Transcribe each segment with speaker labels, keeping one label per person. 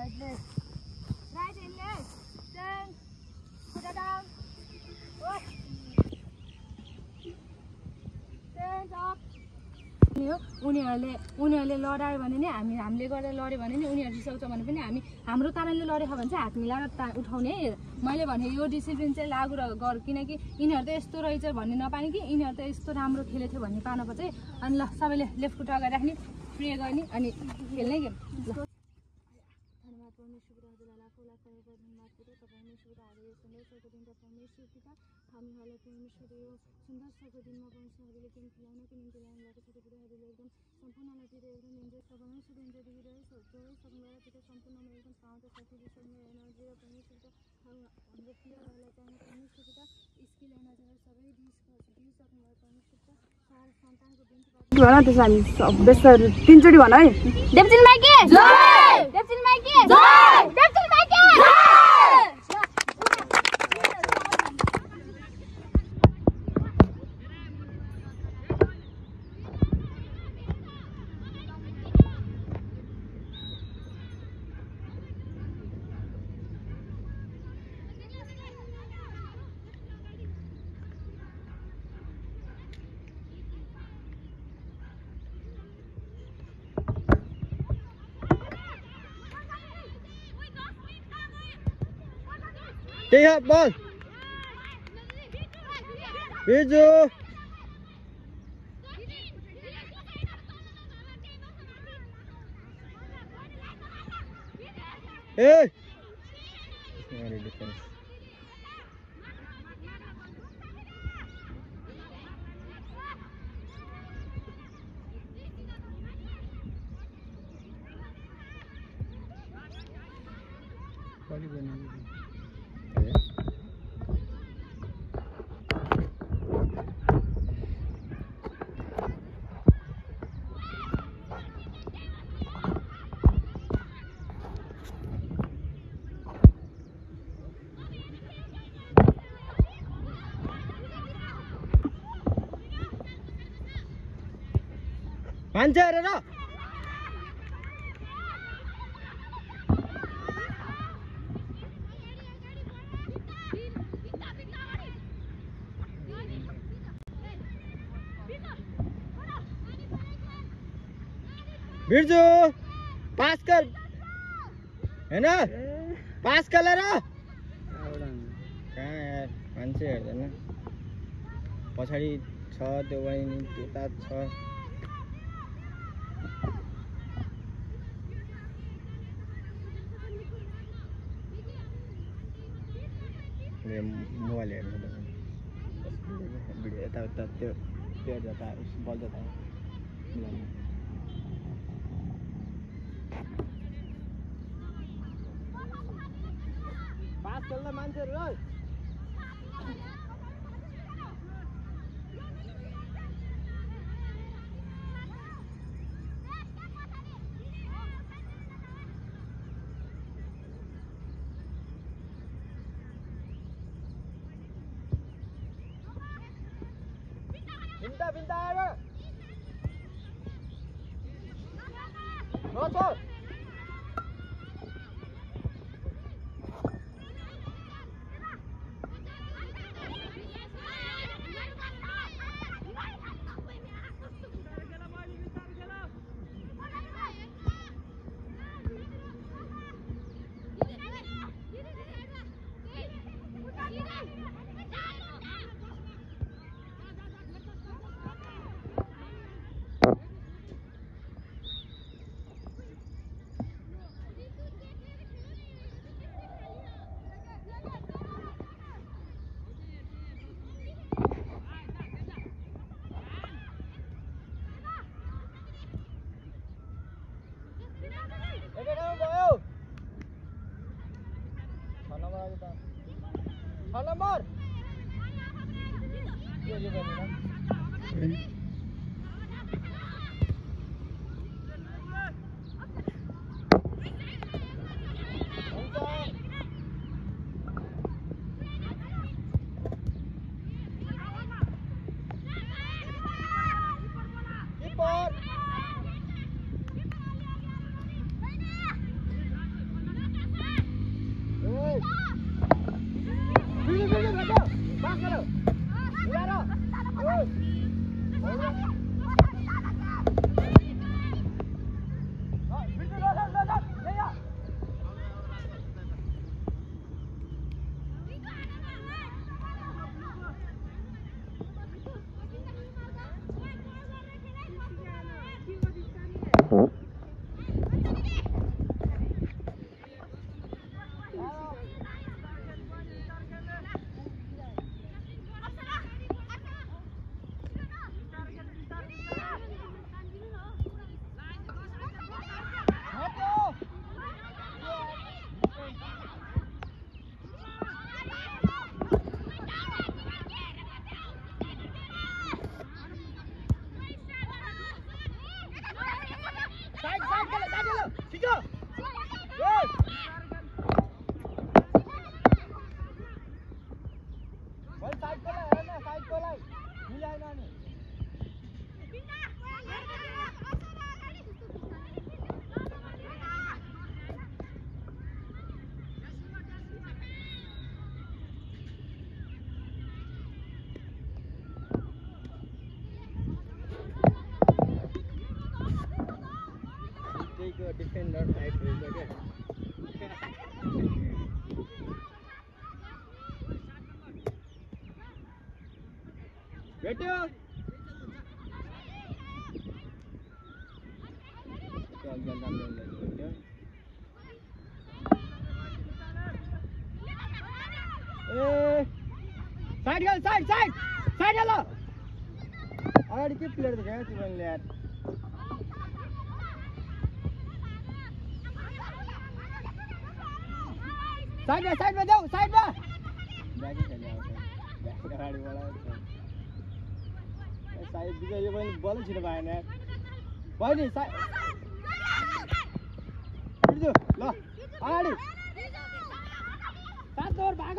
Speaker 1: Right leg. Right in leg. Turn. Put it down. Push. Turn up. उनीहरूले लडायो भने नि हामीले गरेर लड्यो भने नि उनीहरू रिसाउँछ भने पनि हाम्रो कारणले लडेको भने चाहिँ हात मिलाएर उठाउने मैले भने यो डिसिप्लिन चाहिँ लागू गर किनकि यिनीहरू त यस्तो रहेछ भन्ने नपाने कि यिनीहरू त यस्तो राम्रो खेलेथ्यो भन्ने पानपर्छ है अनि ल सबैले लेफ्ट खुट्टा अगाडि राख्ने प्रे गर्ने अनि खेल्ने गेम ल हामीहरूलाई परमेश्वरले यो सुन्दर सको दिनमा परमेश्वरले गेम खेलाउनको निम्ति ल्याउनुभएको छ पिताहरूले एकदम सम्पूर्णलाई पिता एकदम इन्जोय छ परमेश्वर इन्जोय दिइरहेछ जो सक्नुबाट पिता सम्पूर्णमा एकदम पाउँछ शक्ति विश्वमा एनर्जी र परमेश्वर हाम्रो प्लेयरहरूलाई चाहिने परमेश्वर पिता स्किल एनर्जीहरू सबै दिइसक्नुभयो परमेश्वर सारा सन्तानको बिन्ती भन त्यसो हामी बेस्ट तीनचोटि भन है देवचिन माइके जय देवचिन माइके जय देवचिन माइके जय
Speaker 2: Take up ball. Biju. Hey. Very defense. Pancar ada. Birju pass कर है ना पास कर ले रहा कहाँ यार मान्छे हेर्दैन पछाडि छ त्यो बहिनी त्यता छ मोबाइल हेर्नु भिडियो यताउता त्यो जता बल जता पास चल्दा मान्छेहरू है Pinta ada. Masuk. Nomor. भेट्यो चल चल राम्रो भेट्यो ए साइड गल साइड साइड साइड ल अगाडि के प्लेयर देखायो तिमीले यार साइड में जाऊ साइड में बैक खेले आउँछ बैक अगाडि बढाउँछ साइड दिन्छ यो पनि बल छिटो भएन यार भयो नि साइड ल अगाडि सात ओभर भाग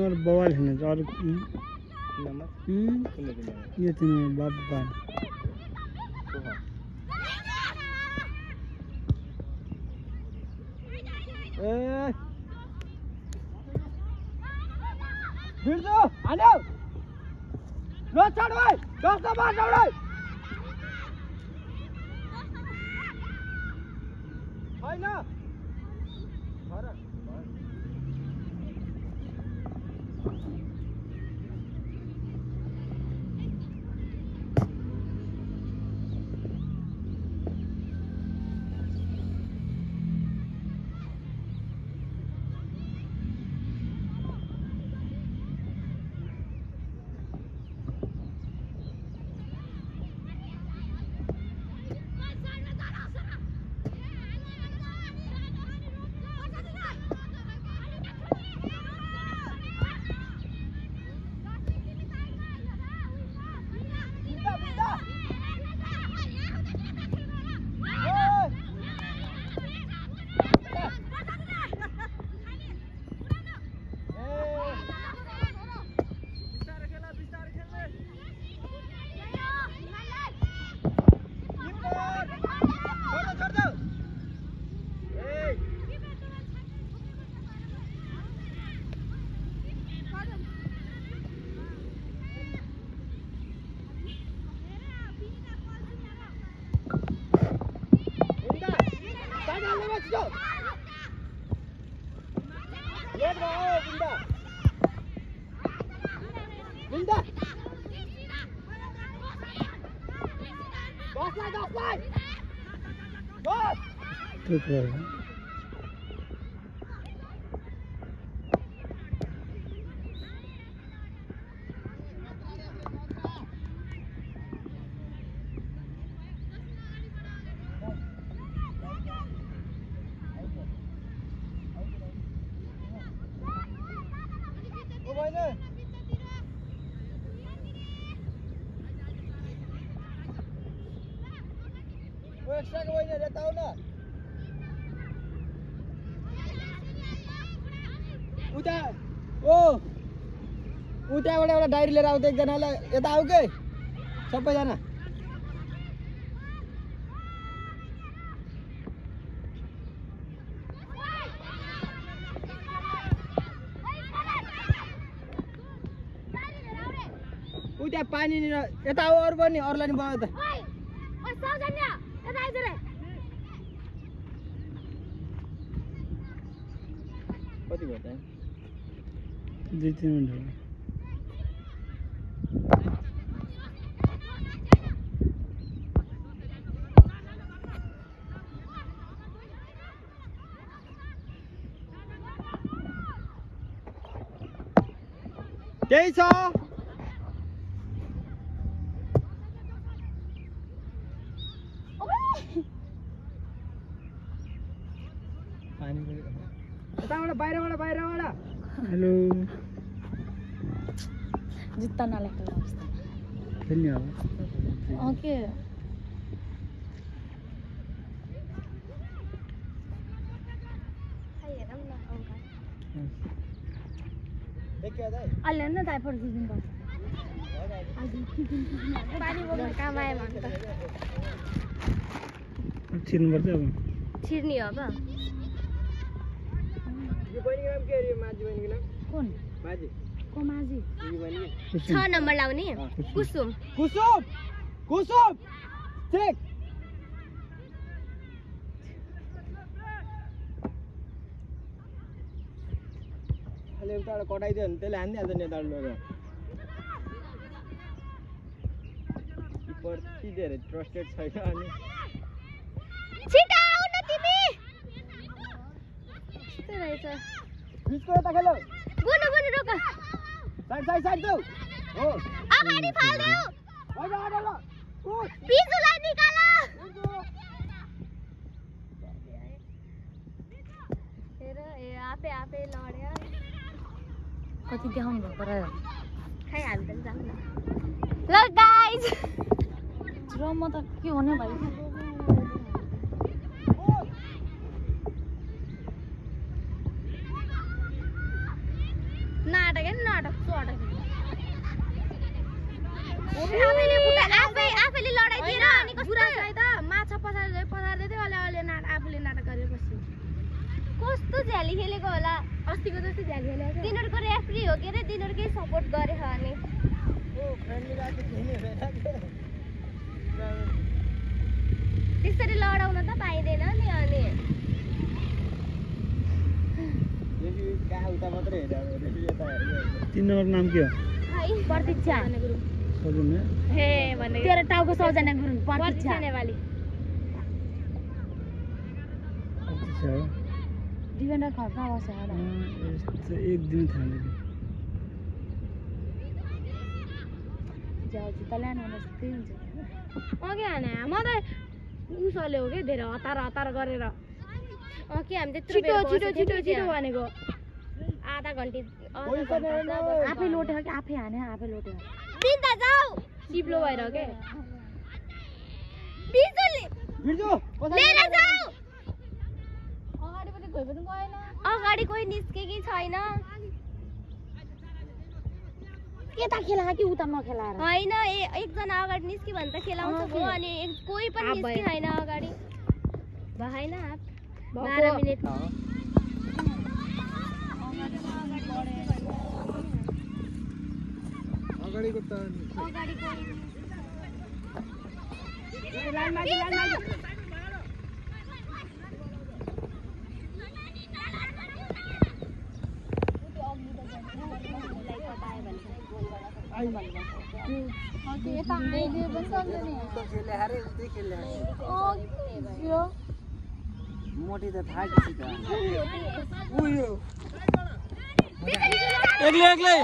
Speaker 3: और बवाल है ना और ये तीनों बाबा
Speaker 2: बिर्जो हान्यो लो चढ भाइ 10 नम्बर दौडाइ हैन
Speaker 3: ठीक है
Speaker 2: एक्स्ट्राको होइन यता आउ न उता ओ उताबाट एउटा डायरी लिएर आउँदा एकजनालाई यता आऊ के सबैजना उता पानी यता आऊ अरू पनि अरूलाई नि भयो त कति भयो त
Speaker 3: 2-3 मिनट हो
Speaker 2: त्यही छ यताबाट बाहिरबाट
Speaker 3: हेलो
Speaker 1: जुत्ता नलेखेको अवस्था
Speaker 3: खेल्ने हो
Speaker 1: ओके अहिले न दाइफोर दिनु पर्छ पानी बोक्न काम आयो भने त
Speaker 3: छिर्नु पर्छ अब
Speaker 1: छिर्ने हो अब
Speaker 2: यो बहिनीको नाम के अरे माझी बहिनीको नाम
Speaker 1: कुन
Speaker 2: माझी
Speaker 1: को माझी
Speaker 2: यो बहिनी
Speaker 1: 6 नम्बर लाउने कुसुम
Speaker 2: कुसुम कुसुम चेक अहिले उताबाट कटाइदियो भने त्यसले हान्दिहाल्छ नि यताबाट लगेर किपर यति धेरै ट्रस्टेड छैन अनि
Speaker 1: छिटो आउ न तिमी यस्तो रहेछ
Speaker 2: बिचको यता खेलो
Speaker 1: गुनु गुनु रोक
Speaker 2: साइड देऊ हो
Speaker 1: अगाडि फाल्देऊ
Speaker 2: अगाडि ल
Speaker 1: बिजुलाई निकाल हेर ए आफै लड्यो कति देखाउनु भएको र खाइहाल्दैन जानु न ल गाइज र म त के हुने भाइ नाटक चटक आफैले लडाइदिएर अनि बुढा छ त माछा पसार्दै थियो अलि आफूले नाटक गरेपछि कस्तो झ्याली खेलेको होला अस्तिको जस्तो झ्याली खेलेको तिनीहरूको रेफ्री हो के रे तिनीहरूकै सपोर्ट गरे अनि त्यसरी लडाउन त पाइँदैन नि अनि
Speaker 3: 3 नम्बर नाम के हो
Speaker 1: प्रतीक्षा
Speaker 3: सौजना
Speaker 1: हे भने तेरो टाउको सौजना गुरुङ प्रतीक्षा नेवाली
Speaker 3: अच्छा
Speaker 1: डिफेन्डर खर्च आउँछ होला
Speaker 3: यस्तो एक दिन थाल्यो
Speaker 1: जाऊ जुत्ता ल्याउनु भने त्यही हुन्छ अघि हाने म त उसले हो के धेरै हतार गरेर अघि हामी त्यत्रो छिटो भनेको आधा घन्टे आफै लोट्यो कि आफै हाने आफै लोट्यो बिन्दा जाऊ चिप्लो भएर के बिर्जु लिएर जाऊ अगाडि पनि कोही पनि गएन अगाडि कोही निस्केकै छैन केटा खेला कि उता नखेला हैन एकजना अगाडि निस्के भने त खेलाउँछ हो अनि कोही पनि निस्के छैन अगाडि भएन 12 मिनेट
Speaker 2: अगाडिको त
Speaker 1: अगाडिको
Speaker 2: मोटी त थाहा कि उयो एक्लै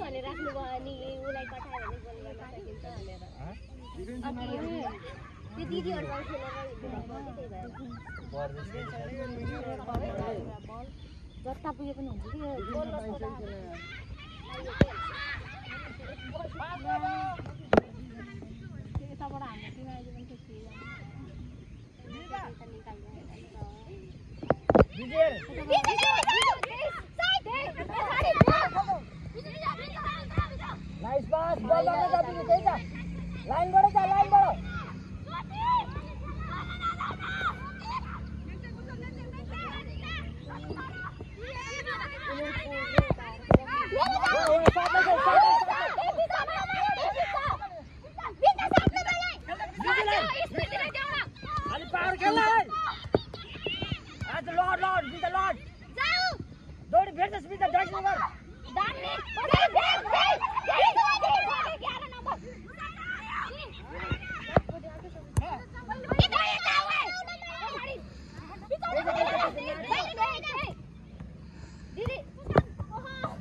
Speaker 4: भने राख्नु भयो अनि उसलाई पठायो भने गोल गर्न सकिन्छ भनेर त्यो दिदीहरुको खेलेर जता पुगे पनि हुन्छ कि गोल यताबाट हाम्रो टिम आइज पनि त्यसै
Speaker 2: नाइस पास बल गर्न जापिनु त्यही छ लाइनबाट जा लाइनबाट अलि पावर खेल आज लड लड बिता लड जाऊ दौडी भेट्छस् बिता ड्यास नगर दानी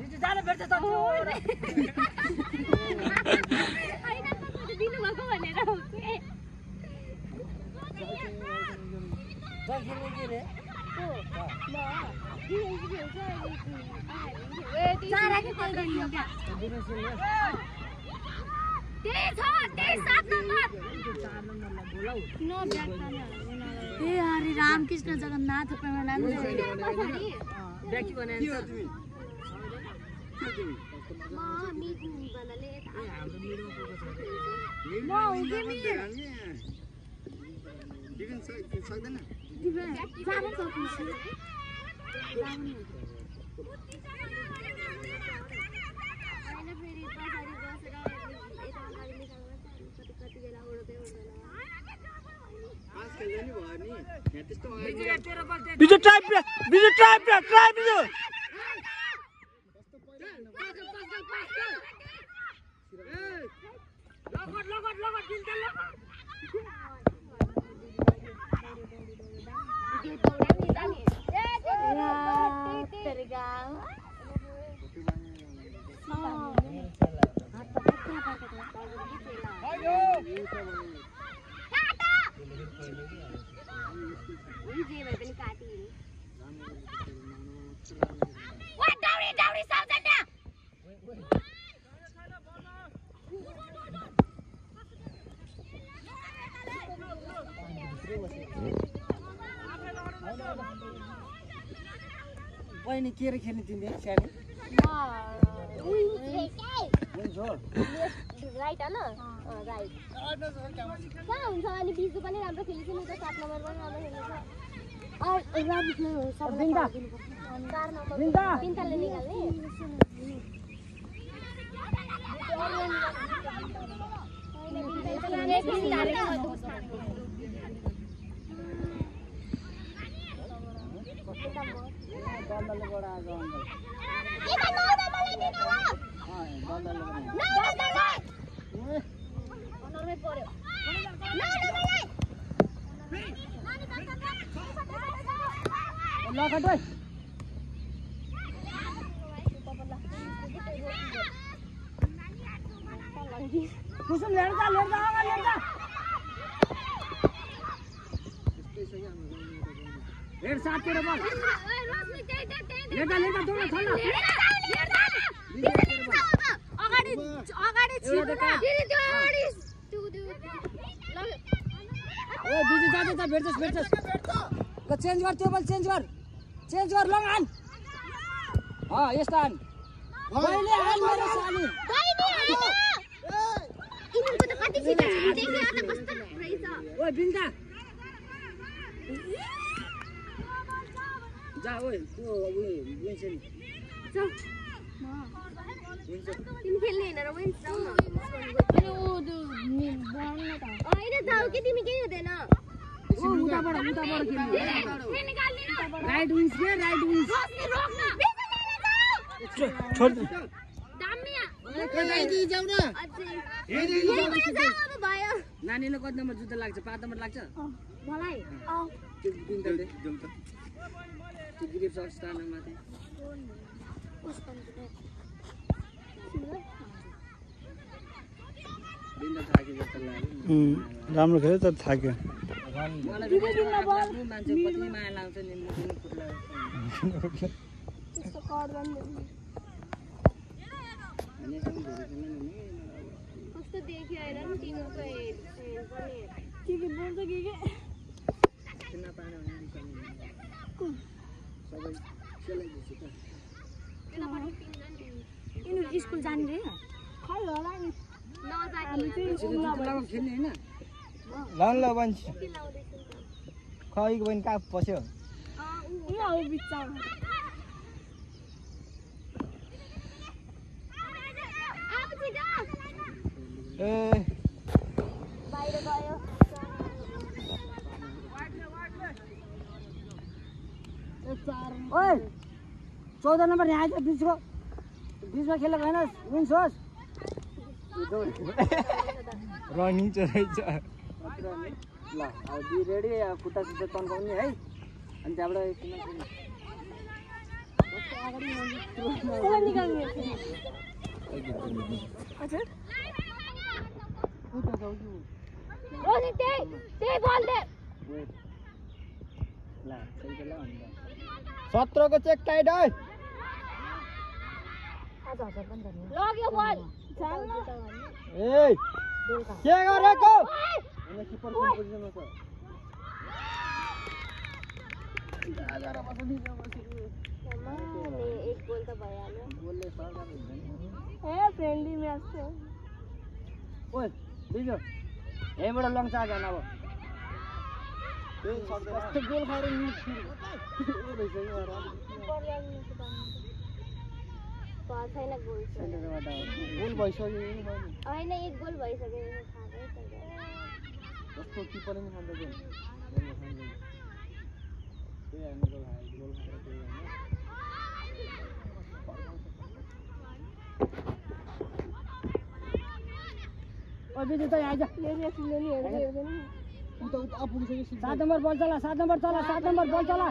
Speaker 2: दिदी जाने भेट्छ त
Speaker 4: दिनु भएको भनेर हो के
Speaker 2: रे
Speaker 4: रामकृष्ण जगन्नाथ
Speaker 3: बिजु ट्राई बिजु
Speaker 2: बहिनी के रे खेल्ने तिमीले स्याडी
Speaker 4: राइट हैन राइट कहाँ हुन्छ अनि बिजु पनि राम्रो खेलेछ नि त 7 नम्बर पनि राम्रो खेलेछ
Speaker 2: बिन्दा बिन्दा
Speaker 4: पिन्ताले निकाल्ने
Speaker 2: दलदलले गोडा आज अंदर कुसुम लेट जा रेड साथ तेरे बॉल लेटा थोड़ा थोड़ा
Speaker 4: अगाडि छिर्नु न
Speaker 2: ओ बिजु जादै त भेट्छस् को चेन्ज कर त्यो बल चेन्ज कर लङ आन यस्तो आन पहिले आन मेरो सानी
Speaker 4: इनको त कति छिटो देखि आ त कस्तो रहेछ
Speaker 2: ओइ बिन्दा जा ओइ त्यो विन्स नि
Speaker 4: जाऊ तिमी खेल्ने हैन र विन्स जाऊ न
Speaker 1: अनि ओ त्यो बढ्न त
Speaker 4: हैन जाऊ के तिमी केही हुँदैन
Speaker 2: उताबाट खेल्नु राइट विन्स के राइट विन्स
Speaker 4: रोक्न
Speaker 3: छोड
Speaker 4: दाम्मिया
Speaker 2: यही जाऊ न
Speaker 4: भयो
Speaker 2: नानीले कति नम्बर जुत्ता लाग्छ 5 नम्बर लाग्छ
Speaker 4: मलाई
Speaker 2: त्यो बिन्दा दे त्यो गिफ्ट सक्छ ताना माथि बिन्दा थाके जस्तो लाग्यो
Speaker 3: राम्रो खेल्यो तर थाक्यो
Speaker 2: मलाई पनि मान्छे कति माया लाउँछ नि म पनि फुट्ला
Speaker 4: त्यस्तो गर्दैन कस्तो देखियो हेर नि तिमीको हेड पनि
Speaker 1: के बोल्छ के
Speaker 2: किन पाएन भने सबै चलाइदिन्छु त
Speaker 1: यिनीहरू स्कुल जाने रे खै होला नि हामी चाहिँ
Speaker 2: जुत्तामा खेल्ने हैन
Speaker 3: ल बन्छ खैको बहिनी कहाँ पस्यो
Speaker 1: यहाँ हो बिचमा
Speaker 3: ए
Speaker 4: बाहिर गयो
Speaker 2: ओए 14 नम्बर यहाँ आइज बीचमा खेलेको हैन विन्स होस्
Speaker 3: रनिङ चलाइछ
Speaker 2: ल अब बी रेडी खुट्टा सुट्टा तन्काउने है अनि त्यहाँबाट एकछिन
Speaker 1: निकाल्ने हजुर
Speaker 4: रोजी त्यही बल दे
Speaker 2: ल सही त ल अनि
Speaker 3: 17 को चेक टाइट है
Speaker 4: लग्यो बल
Speaker 3: ए के गरेको
Speaker 2: अनि किपर कुन पोजिसनमा छ
Speaker 4: एक गोल त भइहाल्यो
Speaker 2: गोलले सरकार हुन्छ नि
Speaker 1: ए फ्रेन्डली म्याच थियो
Speaker 2: ओए दिजो यहीँबाट लङ चार्ज हान अब कस्तो गोल खाएर
Speaker 4: छैन गोल
Speaker 2: गोल भइसक्यो
Speaker 4: होइन एक गोल भइसक्यो
Speaker 2: कस्तो किपर नि खान्छ गोल त्यही हामी गोल खायो गोल खाएर त्यही हैन ओ बिजु त आइज
Speaker 1: हेरि एकछिन नि हेर्दैन
Speaker 2: उता उता पुगिसक्यो
Speaker 1: 7 नम्बर बल चला 7 नम्बर चला 7 नम्बर बल चला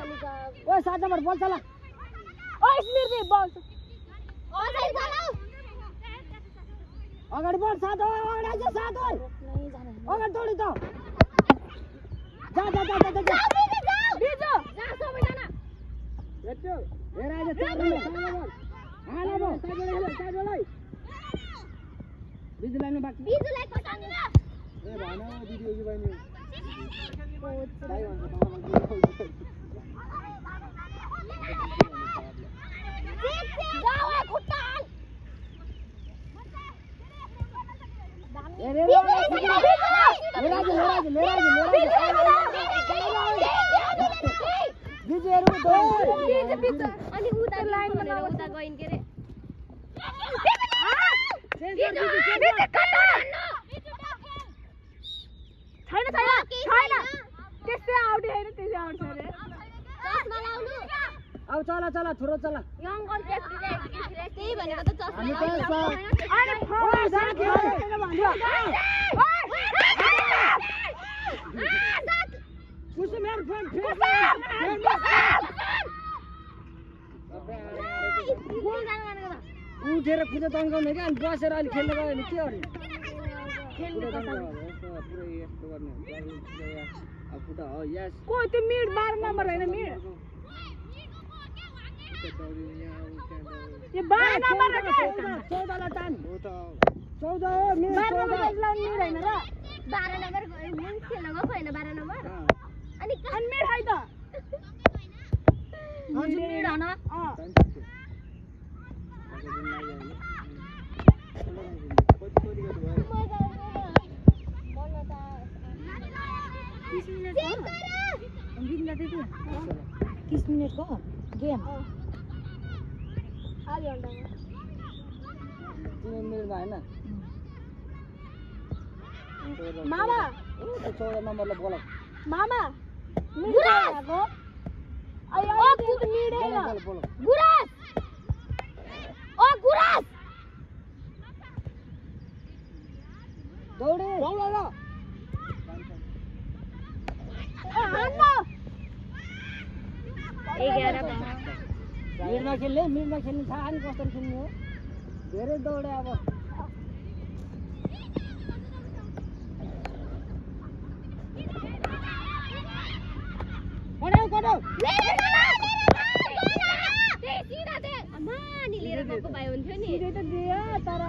Speaker 1: ओए 7 नम्बर बल चला ओए स्मृति बल अगाडि बढ 7 अगाडि आइज 7 अगाडि दौडी त जा बिजु
Speaker 4: जा सबैजना
Speaker 2: हेर्छु हेर आइज 4 नम्बर हाल अब साइडलाई बिजु लाग्नु बाकी
Speaker 4: बिजुलाई पटाउनु ल
Speaker 2: ए भन दिदी हो कि बहिनी भाइ भन्छ
Speaker 4: जाऊ खुट्टा
Speaker 2: ए रे
Speaker 4: अनि उता लाइन भनेर उता गइन के रे
Speaker 1: छैन त्यसै आउट हैन त्यसै आउट छ रे
Speaker 4: चस्मा लाउनु
Speaker 2: अब चला थोरो चला
Speaker 4: यङ गोल त्यही भनेको त चस्मा
Speaker 2: हामी
Speaker 4: लाउनु
Speaker 2: अरे
Speaker 1: ओए भन्दियो कुछ मेरो फ्रेन्ड उठेर खुट्टा तन्काउने क्या अनि बसेर अहिले खेल्नु गयो भने के गर्ने को त्यो मिड 12 नम्बर होइन मिड यो 12 नम्बर 14 ला तान 14 हो मिड 14 ला मिड हैन र
Speaker 4: 12 नम्बर मुन खेल्न गएको हैन 12 नम्बर अनि
Speaker 1: मिड है त
Speaker 4: हजुर मिड हन
Speaker 1: तीस मिनट को गेम
Speaker 4: आधी घण्टा
Speaker 2: 3 मिनेटमा हैन
Speaker 1: मामा
Speaker 2: 14 नम्बरलाई बोला
Speaker 1: मामा
Speaker 4: गुरास ओ मिड हैन
Speaker 2: बोला
Speaker 4: गुरास ओ
Speaker 2: खेल्ने मिडमा खेल्ने थाहा नि कस्तो खेल्ने हो धेरै दौडे अब कटाउ कटाउ
Speaker 4: लिएर गएको भए हुन्थ्यो नि
Speaker 2: त दियो तर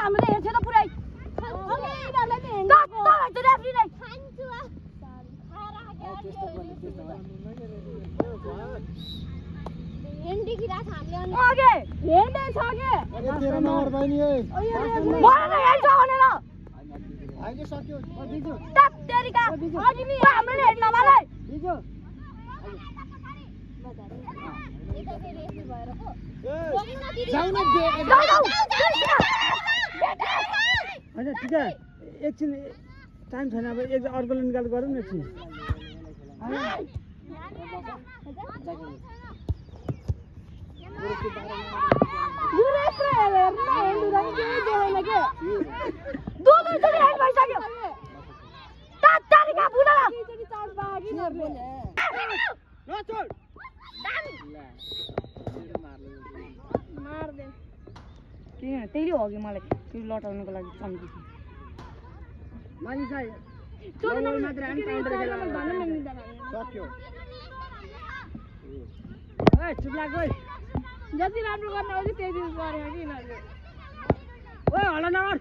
Speaker 2: हामीले हेर्छ त पुरै होइन ठिक एकछिन टाइम छैन अब एक अर्कोले निकाल गरौँ न एकछिन त्यही हो कि मलाई त्यो लटाउनुको लागि सम्झिछु जति राम्रो गर्न आउँछ त्यही दिन गरेन कि यिनीहरूले ओ हल्ला नगर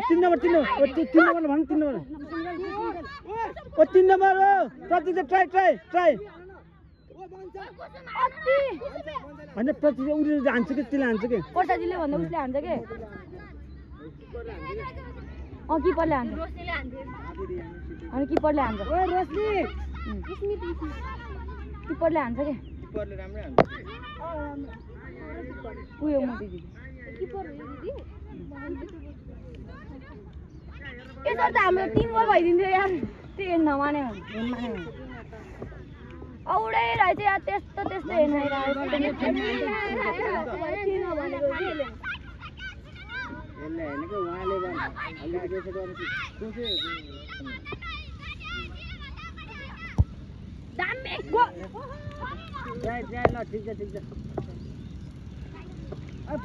Speaker 2: तीन नंबर भन 3 नंबर ओ 3 नंबर हो प्रतीक ट्राई हैन प्रतीक उले हान्छ कि तिले हान्छ कि पर्साजीले भन्दा उसले हान्छ के किपरले हान्छ रोशनीले हान्छ अनि किपरले हान्छ ओ रोशनी किपरले हान्छ के किपरले राम्रै हान्छ उयो म दिदी किपर हो दिदी यसो त हाम्रो टिम गोल भइदिन्थ्यो यार त्यो नमाने औडै रहेछ यार त्यस्तो हेर्न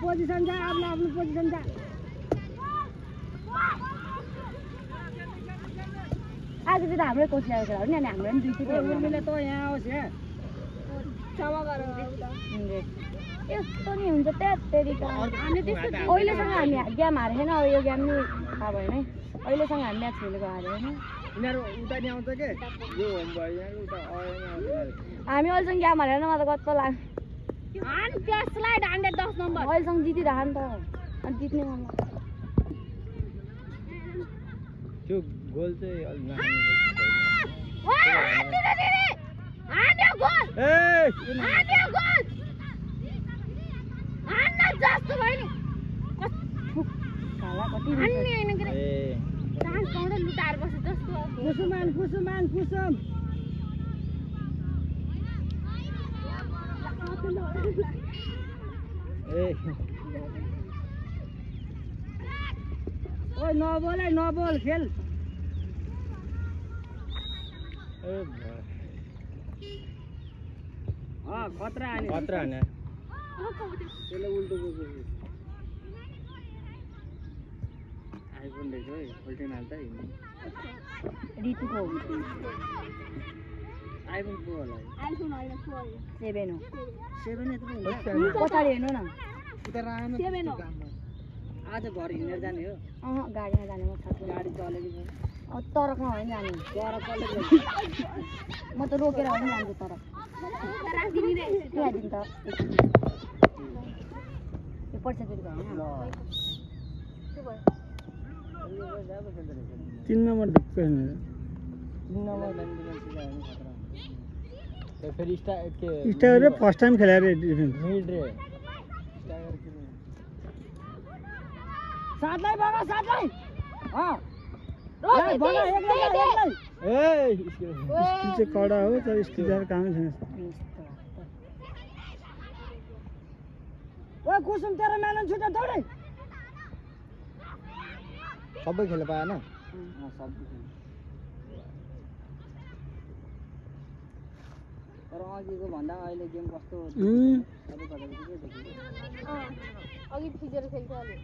Speaker 2: पोजिसन जा आफ्नो पोजिसन जा आज चाहिँ हाम्रो कोच ल्याएको हो नि अनि हाम्रो पनि दुई टिम मिले त यहाँ आओस् यहाँ क्षमा गरौँ यस्तो नि हुन्छ त्यतिका अहिलेसँग हामी गेम हारेन अब यो गेम नि थाहा भएन है अहिलेसँग हामी म्याच खेलेको हारेन
Speaker 3: यिनीहरू उता नि आउँछ के यो होम भयो यहाँ उता
Speaker 2: हामी अहिलेसँग गेम हारेन मलाई कस्तो लाग्यो स्लाइड 10 नम्बर अहिलेसँग जितिरह नि त अनि जित्ने मन
Speaker 3: त्यो गोल चाहिँ अलि
Speaker 2: नबोल खेल खतरा हाने त्यसले उल्टो बोक्यो आइफोन रहेछ है उल्टै हाल्छ रितुको आइफोन प्रो होला आइफोन होइन प्रो 7 हो 7 यत्रो हुन्छ पछाडी हेर्नु न उता राखेन 7 हो आज घर हिँडेर जाने हो गाडीमा जाने म थाहा गाडी चलेको तरकमा होइन जाने तरकले म त रोकेर होइन जान्छु तरक राखिदिनु रे राखिदिनु त यो पर्छ फेरि भएन तीन नंबर ढुक्कै हैन 3 नंबर
Speaker 3: तो फिर
Speaker 2: स्टार रे फर्स्ट टाइम खेला रे डिफेंस
Speaker 3: मिड रे
Speaker 2: साथलाई बाबा साथलाई
Speaker 4: रोशनी
Speaker 2: भन एक
Speaker 4: तीस
Speaker 3: ए स्किल चाहिँ कडा हो तर स्किल चाहिँ कामै छैन
Speaker 2: ओ कुसुम तेरो मेलन छुट्टा दौडे
Speaker 3: सबै खेल पाएन
Speaker 2: तर अघिको भन्दा अहिले गेम कस्तो
Speaker 4: अघि फिजेर खेल्थ्यो अलि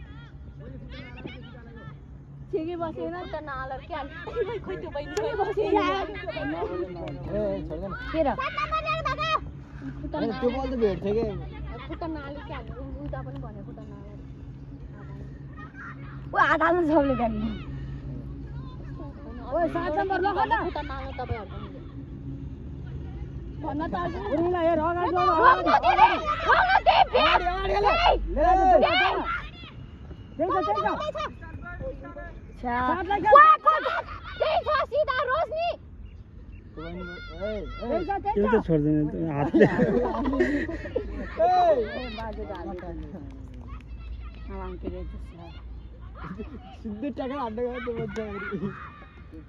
Speaker 4: ठिकै बसेन त नालर के हाल खोइ त्यो बहिनी बसेन
Speaker 3: ए छोड्दैन
Speaker 2: के र
Speaker 3: अनि त्यो बल त भेट्छ के
Speaker 4: खुट्टा नाले के हाल उता पनि भने खुट्टा नाले
Speaker 2: ओ हात हाल्नु सबले गाडी ओ 7 नम्बर लख न
Speaker 4: खुट्टा नाले तपाईहरु
Speaker 2: भन्न त उनीलाई हेर अगाडि
Speaker 3: छोड्दैन हातले सिधै ट्याकल हान्दै गयो त्यो बच्चा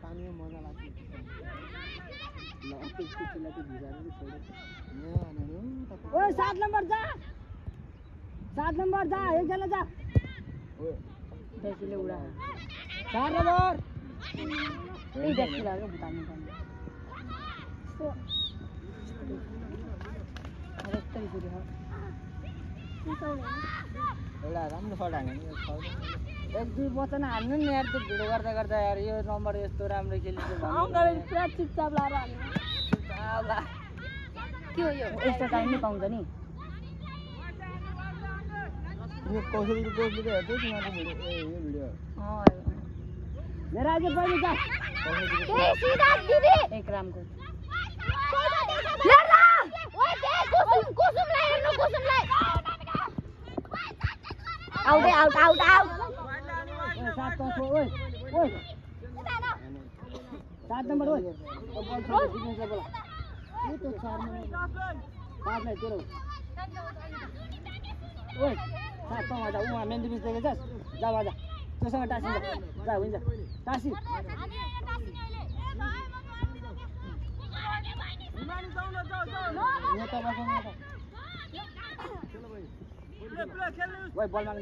Speaker 3: पानीमा मजा लाग्छ
Speaker 2: ओ 7 नम्बर जा 7 नम्बर जा एकजना जा देखिले उडा 4 नम्बर ए देखिला रे बुतानी पनि अरे तै गुडी हो
Speaker 3: एउटा राम्रो शट हाने नि
Speaker 2: एक दुई वचन हान्नु नि यार त्यो भिडियो गर्दा गर्दा यार यो नम्बर यस्तो राम्रो खेलिन्छ भन्नु
Speaker 4: पुरा चुपचाप लाएर हाल्नु के हो यो
Speaker 2: यस्तो टाइम नि पाउँछ नि
Speaker 3: यो कौशलको कोचले हेर्दै तिमीहरुको भिडियो यो भिडियो
Speaker 2: मेरा आज पनि जा
Speaker 4: ए सीधा दिदी
Speaker 2: एक रामको
Speaker 4: हेर ओए दे कुसुमलाई हेर्नु कुसुमलाई आउट आउट आउट
Speaker 2: सात पाँच ओए ओए 7 नम्बर ओए बल छोड्नु सिक्नु बोला यो त 4 नम्बर 5 लाई तेरो ओए सात पाँच आजा उहाँ मेन्दी बिच देखे जास जा बाजा त्यससँग टासी जा हुन्छ टासी यो त बसाउनु त ओए बल माग्नु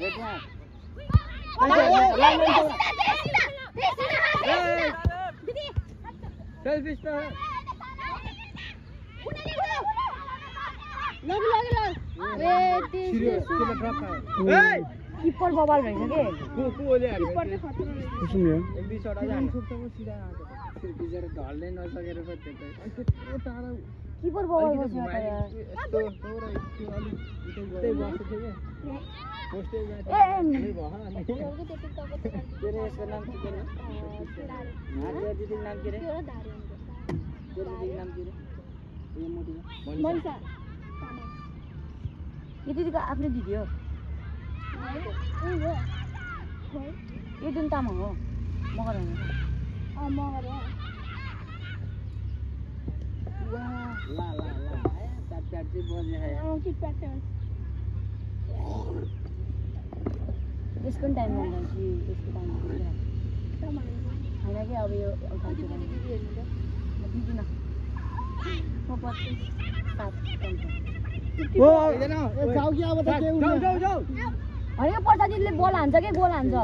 Speaker 2: हेड यहाँ
Speaker 3: सेल्फिश पे
Speaker 2: किपर बबाल रहेछ के
Speaker 3: कुसुम एक दुई शट अझ सिधा बिजर ढल्नै नसकेर पो त्यतै टाढा
Speaker 2: किपर बबाल बस्छ त यार
Speaker 3: यस्तो थोरै त्यो अलि उतै बसेको थियो के पोस्टे
Speaker 2: ए
Speaker 3: तेरो यसको नाम के रे हाजिरा दिदीको नाम के रे तेरो दिदीको नाम के रे यो मोटीको
Speaker 4: मनिषा
Speaker 2: यो दिदीको आफ्नो दिदी हो यो जुन तामाङ हो मगर हो
Speaker 4: मगर
Speaker 3: ला प्याट चाहिँ बज्ने है
Speaker 4: कि प्याटर्न
Speaker 2: यसको पनि टाइम हुन्छ कि यसको टाइम होइन कि अब यो दिदिनँ म 25
Speaker 3: ओ हैन ए जाऊ कि अब त के जाऊ
Speaker 2: होइन यो पर्सा दिदीले बल हान्छ के गोल हान्छ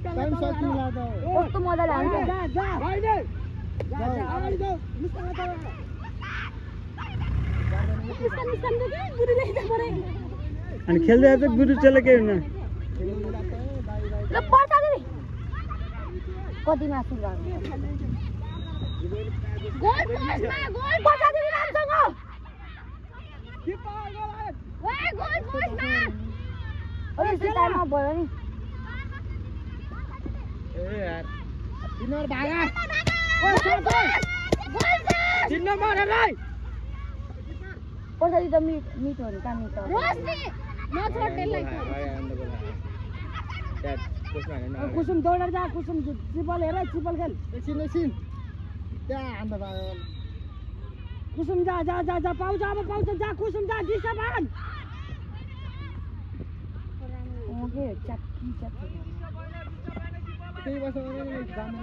Speaker 3: टाइम सकिला त
Speaker 2: कस्तो मजाले हान्छ
Speaker 3: जा जा हैन जा अगाडि जाऊ मुस्ताङ त
Speaker 4: निस्कन के गुरुले त परे
Speaker 3: अनि खेल्दै त गुरु चले के हुन्न
Speaker 2: ल पर्सा दिदी कति मासु लाग्यो
Speaker 4: गोल पोस्टमा गोल
Speaker 2: पर्सा दिदी रामसँग
Speaker 3: के पार गोल
Speaker 4: ओए गोल पोस्टमा
Speaker 2: ओए यस्तो टाइममा भयो नि
Speaker 3: ए यार तिनीहरु भागा
Speaker 4: ओए गोल
Speaker 3: 3 नम्बर हेर
Speaker 2: पर्सा दिदी त मिट हो नि कहाँ मिट हो
Speaker 4: रोशनी न छोड्नेलाई
Speaker 2: कुसुम दौडेर जा कुसुम चिपल हेर चिपल खेल
Speaker 3: एकछिन त्यहाँ हान्दा भागा
Speaker 2: कुसुम जा जा जा जा पाउँछ अब पाउँछ जा कुसुम जा डिस्टर्ब ओके चक्की चक्की
Speaker 3: त्यही बस्छ भने जानु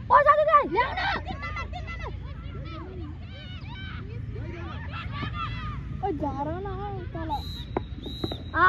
Speaker 2: ओ साथी दाइ ल्याउन ओ झर न तल आ